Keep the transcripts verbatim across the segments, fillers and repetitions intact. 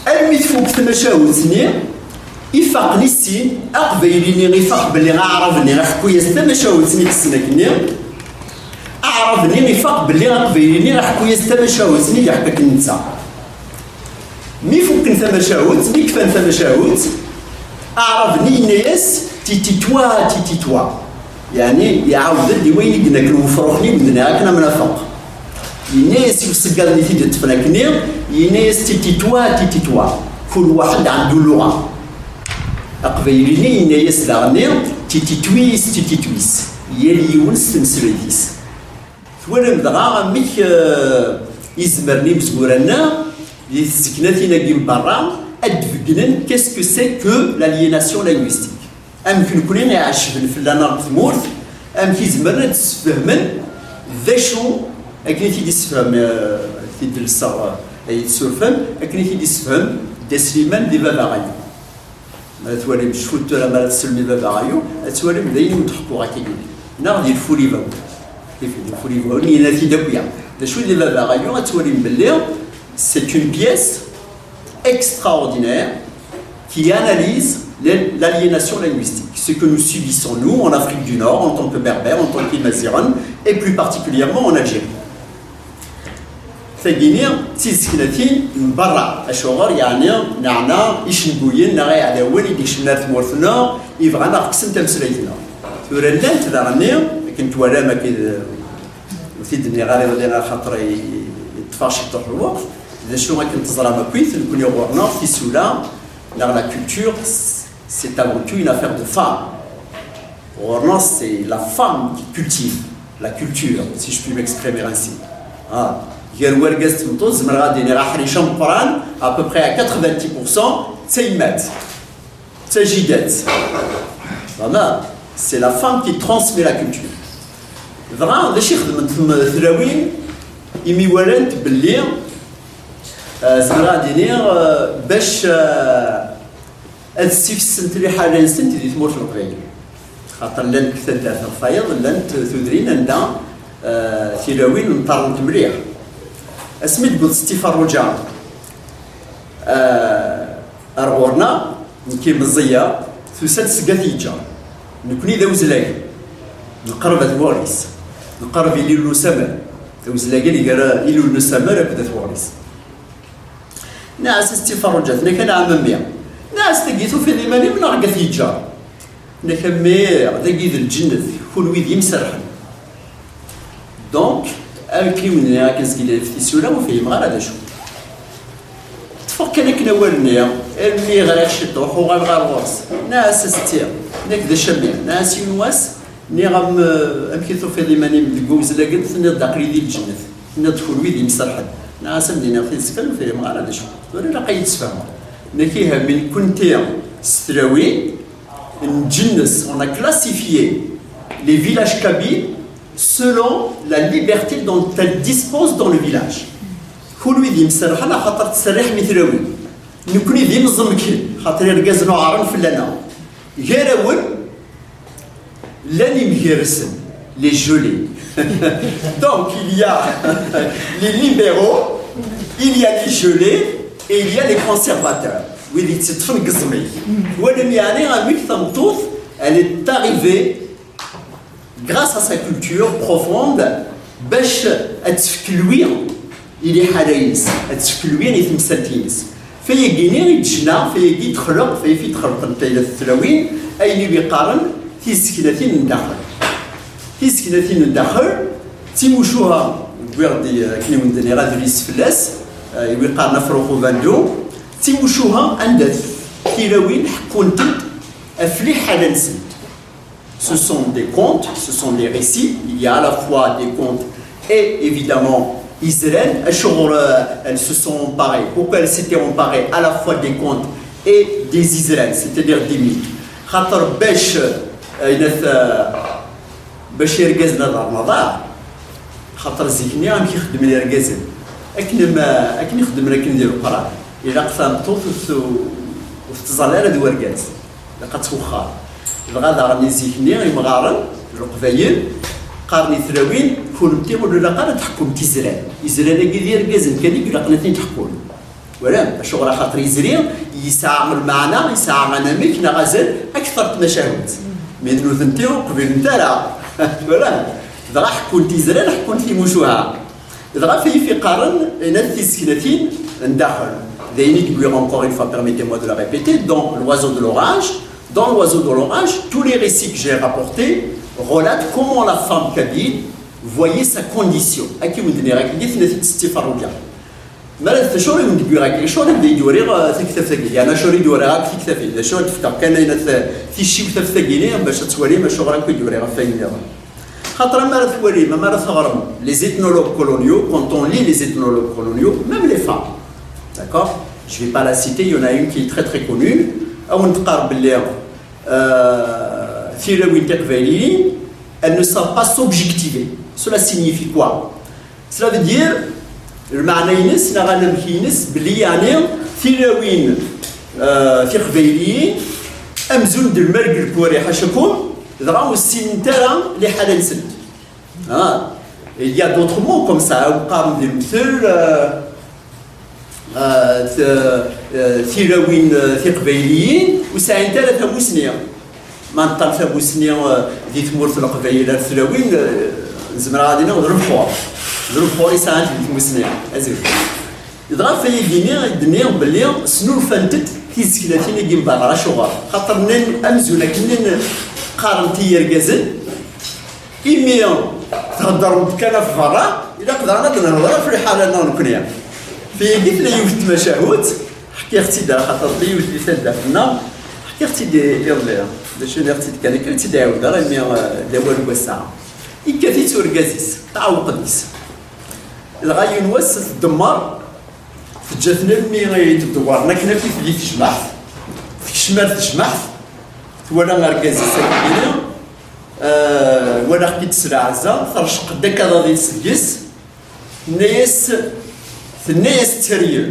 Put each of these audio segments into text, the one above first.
Almi tfuk tmacahut-nni, ifaqen i sin, aqbayli-nni ifaq belli aɛrab-nni iḥekku-yas tamacahut-nni i yessen akkenni, aɛrab-nni ifaq belli aqbayli-nni iḥekku-yas tamacahut-nni i yeḥka akken netta. Mi fukken tamacahut, mi kfan tamacahut, aɛrab-nni yenna-yas: "Titi toi, titi toi." Yeɛni iɛawed-d i wayen i yenna akken wefrux-nni, wudden akken am nafeq. Yenna-yas i uṣeggal-nni t-id-iṭṭfen akkenni, yenna-yas: "Titi toi, titi toi." Kul waḥed ɛandu lluɣa. Aqbayli-nni yenna-yas daɣenni: "Titi twis, titi twis." Yal yiwen s tmeslayt-is. Twalam dɣa amek, eh, i zemren imezwura-nneɣ di tseknatin-agi n berra ad d-beggnen qu'est-ce que c'est que l'aliénation linguistique? Amek nekkni iɛeccben fell-aneɣ deg tmurt, amek i zemren ad d-sfehmen d acu, akken i t-id-issefhem, eh, t-id-lseɣ, eh, ay tsurfem, akken i t-id-issefhem Dda Sliman di Baba Ɣayu. Ma twalim cfut tura, ma ara teslem i Baba Ɣayu, ad twalim d ayen i wen-d-ḥekkuɣ akka yid-i. Neɣ di Lfuribaw. Di Lfuribaw, yenna-t-id akk ya. D acu di Baba Ɣayu, ad twalim belli c'est une pièce extraordinaire qui analyse les- l'aliénation linguistique, ce que nous subissons, nous, en Afrique du Nord, en tant que Berbères, en tant qu'Imaziren, et plus particulièrement en Algérie. Tagini d tiseknatin n berra, acuɣer yeɛni neɛna icenguyen neɣ iɛdawen i d-ikecmen ar tmurt-nneɣ, i bɣan ad ɣ-kksen tameslayt-nneɣ. Tura llant daɣenni, akken twalam, akken ur t-id-nniɣ ara iḍelli, axaṭer i- i- yeṭṭef-aɣ ciṭuḥ lweqt, d acu akken teẓram akkit, nekkni ɣur-neɣ tisura neɣ la culture, c'est avant tout une affaire de femmes. Ɣur-neɣ, c'est la femme qui cultive la culture, si je puis m'exprimer ainsi. Ah, gar wergaz d tmeṭṭut, zemreɣ ad d-iniɣ aḥric ameqqran, à peu près à quatre-vingt-dix pour cent, d tayemmat, d tajidat. Vraiment, c'est la femme qui transmet la culture. Dɣa, d acu i xedment tm- tlawin imi walant belli, eh, zemreɣ ad d-iniɣ, eh, bac, eh, ad ssifsent liḥala-nsent di tmurt n Leqbayel. Xaṭer llant deg taddart ɣef wayeḍ, llant tudrin anda, eh, tilawin nṭerrent mliḥ. Asmi d-tewweḍ Setti Ferruǧa, eh, ar ɣur-neɣ, nekk i meẓẓiyeɣ, tusa-d seg At Yeǧǧer. Nekni d awezlag, neqreb At Weɣlis, neqreb Illu n Usamer. Awezlag-agi gar Illu n Usamer akked At Weɣlis. Nniɣ-as a Setti Ferruǧa, tenna-k: "Anɛam a mmi." Nniɣ-as: "Tagi tufiḍ iman-im neɣ deg At Yeǧǧer?" Tenna-k: "A mmi, dagi d lǧennet, kunwi d imserrḥen." Donc, akken i wen-nniɣ akken zgilen ɣef tisura, ur fhimeɣ ara d acu. Ṭṭfeɣ kan akken awal-nni, almi ɣriɣ ciṭuḥ, uɣaleɣ ar ɣur-s. Nniɣ-as: "A Setti," nniɣ-ak: "D acu a mmi?" Nniɣ-as: "Yiwen wass, nniɣ-am, eh, amek i tufiḍ iman-im deg wawezlag-nni? Tenniḍ-d aql-i di lǧennet, tenniḍ-d kunwi d imserrḥen." Nniɣ-as: "Am d-iniɣ tidet kan, ur fhimeɣ ara d acu. Tura ilaq ad yi-d-tesfehmeḍ." Nniɣ-ak: "Ihi a mmi, nekkenti s tlawin n Ǧennes, on a classifié les villages kabyles selon la liberté dont elles disposent dans le village." Kunwi d imserrḥen axaṭer tserriḥem i tlawin. Nekkni d imẓemken, xaṭer irgazen uɛren fell-aneɣ. Gar-awen, llan imgersen, les gelés. Donc, il y a les libéraux, il y a les gelés, et il y a les conservateurs. Wid yetteṭṭfen deg ẓẓmik. Twalam yeɛni amek tameṭṭut, elle est arrivée grâce à sa culture profonde, bac ad tefk lwi i liḥala-ines, ad tefk lwi i temsalt-ines. Fayagi-nni i d-tejna, fayagi i d-texleq, fayagi i d-xelqent tlawin, ayen i wi-qqaren tiseknatin n daxel. Tiseknatin n daxel, d timucuha, wwiɣ-d, eh, akken i wen-d-nniɣ adlis fell-as, eh, i wi-qqaren Afrux Ubandu, d timucuha anda tilawin ḥekkunt-d ɣef liḥala-nsent. Ce sont des contes, ce sont des récits. Il y a à la fois des contes et évidemment izran. Acuɣer, euh, elles se sont emparées? Pourquoi elles s'étaient emparées à la fois des contes et des izran, c'est-à-dire des mythes? Xaṭer bac, euh, ayen at, euh, bac irgazen ad rren aḍar. Xaṭer zik-nni amek i xeddmen irgazen? Akken ma, akken i xeddmen akken di leqrar, ilaq tameṭṭut ur t-, ur tettẓalla ara d urgaz. Ilaq ad twexxer. Dɣa daɣen i zik-nni, imɣaren n Leqbayel qqaren i tlawin, kunemti ur ilaq ara ad teḥkumt izran. Izran-agi d irgazen kan i ilaqen ad ten-id-ḥkun. Walam, acuɣer? Axaṭer izri yesɛa lmeɛna, yesɛa anamek neɣ azal akteṛ n tmacahut. Mi d nutenti ur qbilent ara. Walam, dɣa ḥekkunt izran, ḥekkunt timucuha. Dɣa f yifi qqaren, inat tiseknatin n daxel. D ayen i d-wwiɣ encore une fois, permettez-moi de le répéter, dans l'oiseau de l'orage, dans l'oiseau de l'orage, tous les récits que j'ai rapportés relatent comment la femme kabyle voyait sa condition. Akka i wen-d-nniɣ, akken i tnat-id s tiferruǧa. Mi ara d acuɣer i wen-d-wwiɣ akka, acuɣer i d-uriɣ, eh, taktabt-agi? Yeɛni acuɣer i d-uriɣ akk tiktabin? D acu ad d-fkeɣ kan ayen at, ticciwt ɣef tagi-nni, bac ad twalim acuɣer akk i d-uriɣ ɣef wayen nniḍen? Xaṭer mi ara twalim, mi ara teɣrem les ethnologues coloniaux, quand on lit les ethnologues coloniaux, même les femmes, d'accord? Je vais pas la citer, il y en a une qui est très, très connue, a wen-teqqar belli, euh, tilawin tiqbayliyin, elles ne savent pas s'objectiver. Cela signifie quoi? Cela veut dire, lmeɛna-ines neɣ anamek-ines, belli yeɛni tilawin, euh, tiqbayliyin, amzun d lmerg lkuri ḥacakum, dɣa ur ssinent ara liḥala-nsent. Ah, il y a d'autres mots comme ça, qqaren di lemtel, euh, euh, t-, euh, tilawin, euh, tiqbayliyin, ur sɛint ara tamusni. Ma neṭṭal tamusni, eh, di tmurt n Leqbayel ar tlawin, eh, nezmer ad iniɣ d lebḥur. D lebḥur i sɛant di tmusni. Azul. Dɣa f ayagi-nni i d-nniɣ belli snulfant-d tiseknatin-agi n berra. Acuɣer? Xaṭer nnan amzun akken nnan qqaren-t i yirgazen, imi theddrem-d kan ɣef berra, ilaq daɣen ad nehder ɣef liḥala-nneɣ nekni. F ayagi tella yiwet n tmacahut, ḥkiɣ-tt-id ar xaṭer tella yiwet di taddart-nneɣ, ḥkiɣ-tt-id i-, iḍelli. D acu nniɣ-tt-id kan akka, ur tt-id-ɛiwdeɣ imi, eh, d awal n wass-a. Yekkat-itt urgaz-is, tɛewweq deg-s. Dɣa yiwen wass tdemmer, teǧǧa-ten almi i d-dewwren akken akk di tejmaɛt. Tekcem ar tejmaɛt, twala argaz-is akken, eh, walaɣ-k-id s leɛza, terceq-d akaḍaḍ-is deg-s, tenna-yas, tenna-yas tteryel,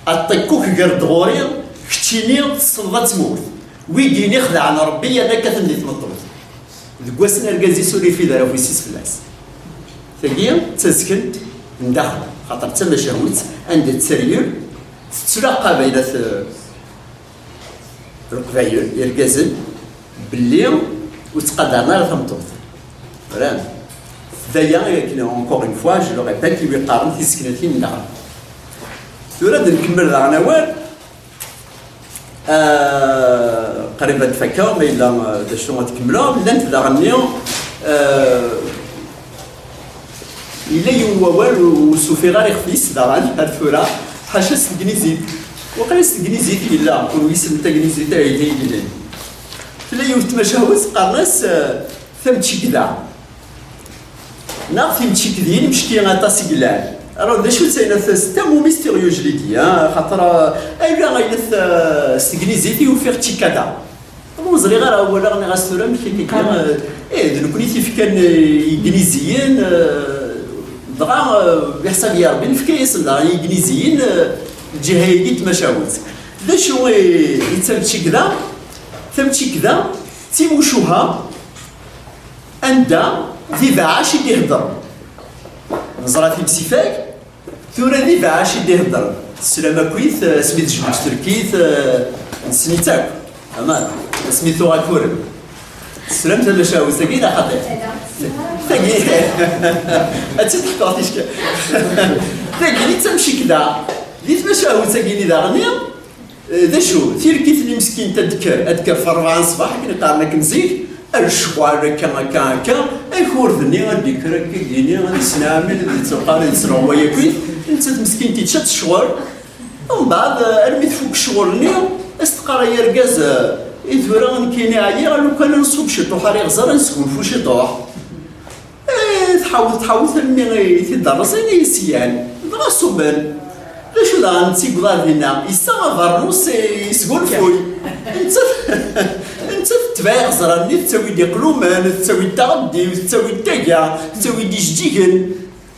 aṭṭikkuk ger-d ɣur-i, keččini tessneḍ ad tmut. Wigini xedɛen Rebbi yerna kkaten di tmeṭṭut. Deg wass-n argaz-is ur yefid ara afus-is fell-as. Tagi d tazkent n daxel, xaṭer d tamacahut anda tteryel tettlaqab ayla t-, Leqbayel, irgazen, belli ur ttqadaren ara tameṭṭut. Fran. D aya i akken, encore une fois, je le répète, i wi qqaren tiseknatin n daxel. Tura ad nkemmel daɣen awal, ah, qrib ad d-fakkeɣ, ma yella, ah, d acu ad kemmleɣ, llant daɣen-nni, ah, Yella yiwen wawal ur, ur s-ufiɣ ara ixef-is daɣen ar tura, ḥaca s tegnizit. Waqila s tegnizit yella, ur wissen tagnizit ay d yellan. Tella yiwet tmacahut qqaren-as, eh, tamčikda. Neɣ timčikdin, mecki aṭas i yellan. Alors, d acu d tayna s tamu mystérieux, je l'ai dit, hein, xaṭer, eh, ayla, ayla, eh, s tegnizit i ufiɣ čikada. Ur ẓriɣ ara awal-a, nniɣ-as tura amek akka, eh, eh, d nekkni i t-ifkan, eh, i Yigniziyen, eh, dɣa, eh, biḥsab ya Rebbi, nefka-yasen daɣen i Yigniziyen, eh, lǧiha-agi n tmacahut. D acu i, i d tamčikda? Tamčikda d timucuha anda d ibeɛɛac i d-iheddren. Neẓra timsifag, Tura d ibeɛɛac i d-iheddren. Teslam akkit, eh, asmi tejbed telkit, eh, nessen-itt akk. Aman, asmi tuɣ akurem. Teslam tamacahut-agi neɣ xaṭi? Tagi, ad tt-id-ḥkuɣ ticki. Tagi d tamcikda. Di tmacahut-agi-nni daɣen, eh, d acu? Tirkit-nni meskint ad d-kker, ad d-kker f ṛebɛa n ṣṣbeḥ, akken i qqaren akken zik, ar lecɣal, akka, akka, akka, akud-nni ad d-ikker akka, gini, ad isneɛmel, ad ittuqar, ad isreɣway akkit, nettat meskint ičča-tt ccɣel. Mbeɛd, eh, armi tfuk ccɣel-nni, ad s-teqqar ay argaz, eh, i tura nekkini ɛyiɣ, lukan ad nṣub ciṭuḥ ar iɣzer, ad nesgunfu ciṭuḥ. Eh, tḥawet, tḥawet almi i t-id-rẓin i yesyan. Dɣa ṣubben. D acu daɣen, netta yewweḍ ar dinna, yessaɣ abernus, eh, yesgunfuy. Nettat, nettat tetbeɛ iɣezran-nni, tettawi-d iqlumen, tettawi-d taɣeddiwt, tettawi-d taga, tettawi-d ijeǧǧigen.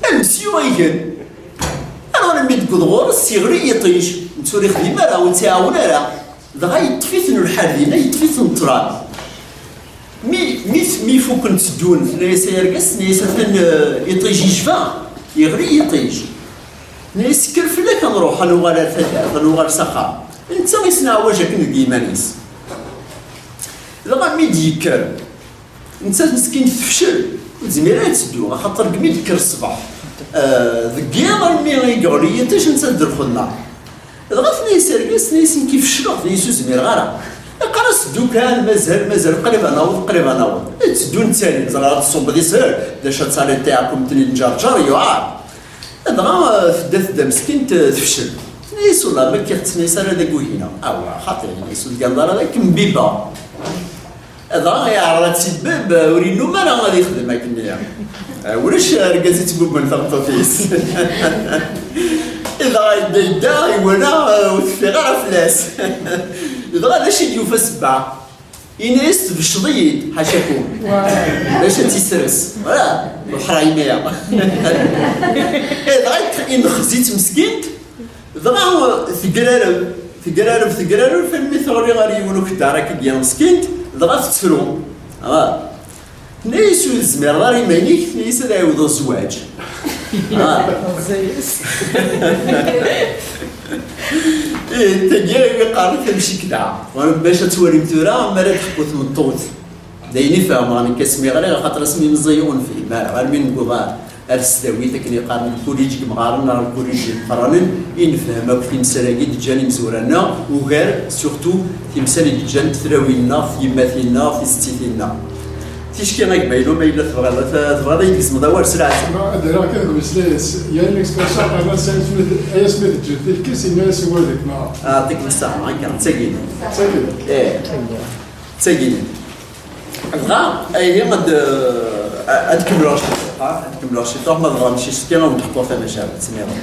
Amesyu ay gan. Alors, mi d-tewweḍ ɣur-s, yeɣli yiṭij. Netta ur ixdim ara, ur tt-iɛawen ara. Dɣa yeṭṭef-iten lḥal dinna, yeṭṭef-iten ṭṭlam. Mi, mi, mi fukken tteddun, tenna-yas ay argaz, tenna-yas atan, eh, iṭij yejba, yeɣli yiṭij. Tenna-yas kker fell-ak ad nruḥ, ad nuɣal ar taddart, ad nuɣal s axxam. Netta yesneɛwaj akken deg yiman-is. Dɣa mi d-yekker, nettat meskint tefcel, ur tezmir ara ad teddu, axaṭer deg mi d-tekker ṣṣbeḥ, eh, deg yiḍ almi i yeɣli yiṭij, nettat d lxedma. Dɣa tenna-yas argaz, tenna-yas nekk fecleɣ, tenna-yas ur zmireɣ ara. Iqqar-as ddu kan, mazal, mazal, qrib ad naweḍ, qrib ad naweḍ. Tetteddu nettali, ẓriɣ ad tṣubbeḍ ishel, d acu ad taliḍ tiɛkumt-nni n Ǧerǧer, yuɛer. Dɣa, eh, tedda, tedda meskint, eh, tefcel. Tenna-yas, "Wellah, ma kkiɣ-tt," tenna-yas, "ara d agugina." Awa, xaṭi, tenna-yas, "Ur tganeḍ ara d akken biba." Dɣa yeɛreḍ ad tt-ibbeb, ur yennum ara ad ixdem akken-nni. Eh, ulac argaz yettbubben tameṭṭut-is. Dɣa yedda, yedda, iwala, eh, ur teffiɣ ara fell-as. Dɣa d acu i d-yufa sebba? Ini-as tbecceḍ-iyi-d, ḥacakum. Bac ad tt-isres. Voilà, leḥṛayem-aya. Eh, dɣa inexzi-tt meskint, dɣa tegrareb, tegrareb, tegrareb, almi teɣli ɣer yiwen ukeddar akkagi meskint, dɣa tettru. Ah. Tenna-yas ur tezmireḍ ara iman-ik, tenna-yas ad ɛiwdeɣ zzwaǧ. Ah. Ih, tagi i qqaren tamcikda. Bac ad twalim tura, mi ara d-teḥku tmeṭṭut. D ayen i fehmeɣ nekk asmi ɣriɣ, axaṭer asmi meẓẓiy ur nefhim ara. Armi newweḍ ar, ar tesdawit, akken i qqaren lkulij n yimɣaren neɣ lkulij n yimeqqranen, i nefhem akk timsal-agi d-ǧǧan imezwura-nneɣ, ugar, surtout, timsal i d-ǧǧant tlawin-nneɣ, tyemmatin-nneɣ, tissettitin-nneɣ. Ticki a gma Yelu, ma yella tebɣiḍ, tebɣiḍ ad yi-tgezmeḍ awal s leɛzem? Ma ad d-rreɣ kan deg umeslay-is, yal l'expression qqaren-as ay asmi d-, ay asmi d-ǧǧen tilkis, yenna-as i wurd-ik, neɣ? Aɛṭik-m ṣṣeḥḥa, akka, d tagi. D tagi? Ih. D tagi. Dɣa, ihi ad, ad kemmleɣ ciṭuḥ, ad kemmleɣ ciṭuḥ, ma dɣa mačči s-, kan ad wen-d-ḥkuɣ tamacahut-nniḍen.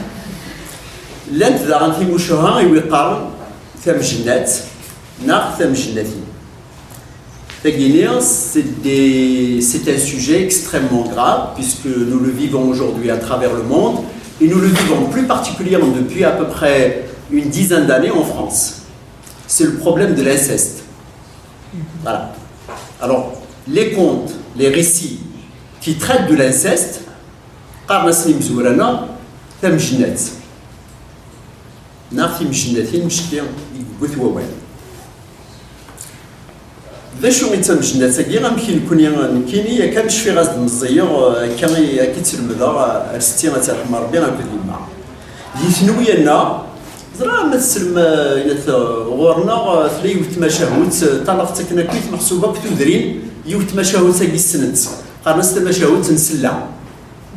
Llant daɣen timucuha i wi qqaren tamjennat neɣ tamjennatin. Tagini, c'est des, c'est un sujet extrêmement grave puisque nous le vivons aujourd'hui à travers le monde et nous le vivons plus particulièrement depuis à peu près une dizaine d'années en France. C'est le problème de l'inceste. Voilà. Alors, les contes, les récits qui traitent de l'inceste, qqaren-asen imezwura-nneɣ tamjennat. Neɣ timjennatin, mecki i yewwet wawal. D acu i d tamjennat-agi? Amek i nekkni, nekkini, akka mi cfiɣ ad meẓẓiyeɣ, akka i, akka i tt-lemdeɣ, ar setti ad terḥem Rebbi akked yemma. Di tnewya-nneɣ, ẓriɣ ma tessnem, eh, ɣur-neɣ, eh, tella yiwet tmacahut, eh, ṭṭalaɣ-tt akken akkit, meḥsub akk tudrin, yiwet tmacahut-agi ssnen-tt. Qqaren-as tamacahut n Sella.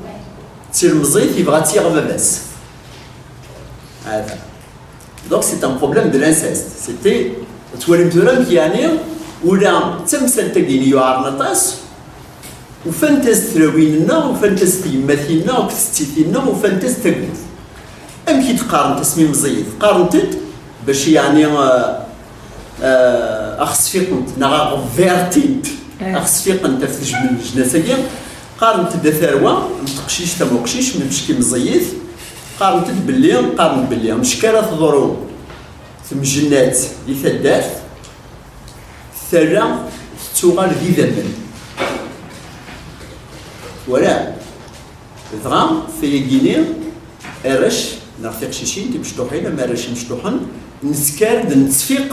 D tilemẓit, yebɣa ad tt-yaɣ baba-s. Hada. Donc, c'est un problème de l'inceste. C'était, tettwalim tura amek, yeɛni, ula d tamsalt-agi-nni yuɛren aṭas, ufant-as tlawin-nneɣ, ufant-as tyemmatin-nneɣ, akked settitin-nneɣ, ufant-as tagut. Amek i d-qqarent asmi meẓẓiyit? Qqarent-d bac, yeɛni, eh, eh, a ɣ-sfiqent, neɣ a ɣ-bertint, a ɣ-sfiqent ɣef tejmen-, lejnas-agi. Qqarent-d a tarwa n teqcict am uqcic, mecki meẓẓiyit. Qqarent-d belli, qqarent belli mecki ara teḍru temjennat di taddart, tala tettuɣal d idammen. Wala. Dɣa, tayagi-nni, arrac neɣ tiqcicin timecṭuḥin, am arrac imecṭuḥen, nesker-d, nettseffiq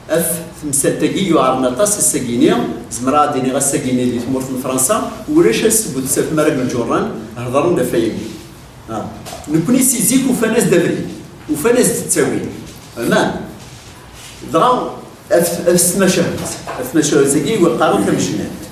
ɣef temsalt-agi yuɛren aṭas ass-agi-nni. Zemreɣ ad d-iniɣ ass-agi-nni di tmurt n Fransa, ulac ass bu tsertem ara d-nǧurren, hedren-d ɣef wayagi. Ah. Nekkni si zik ufan-as-d abrid. Ufan-as-d ttawil. Fehmem? Dɣa af af tmacahut. Af tmacahut-agi i qqaren tamecnant.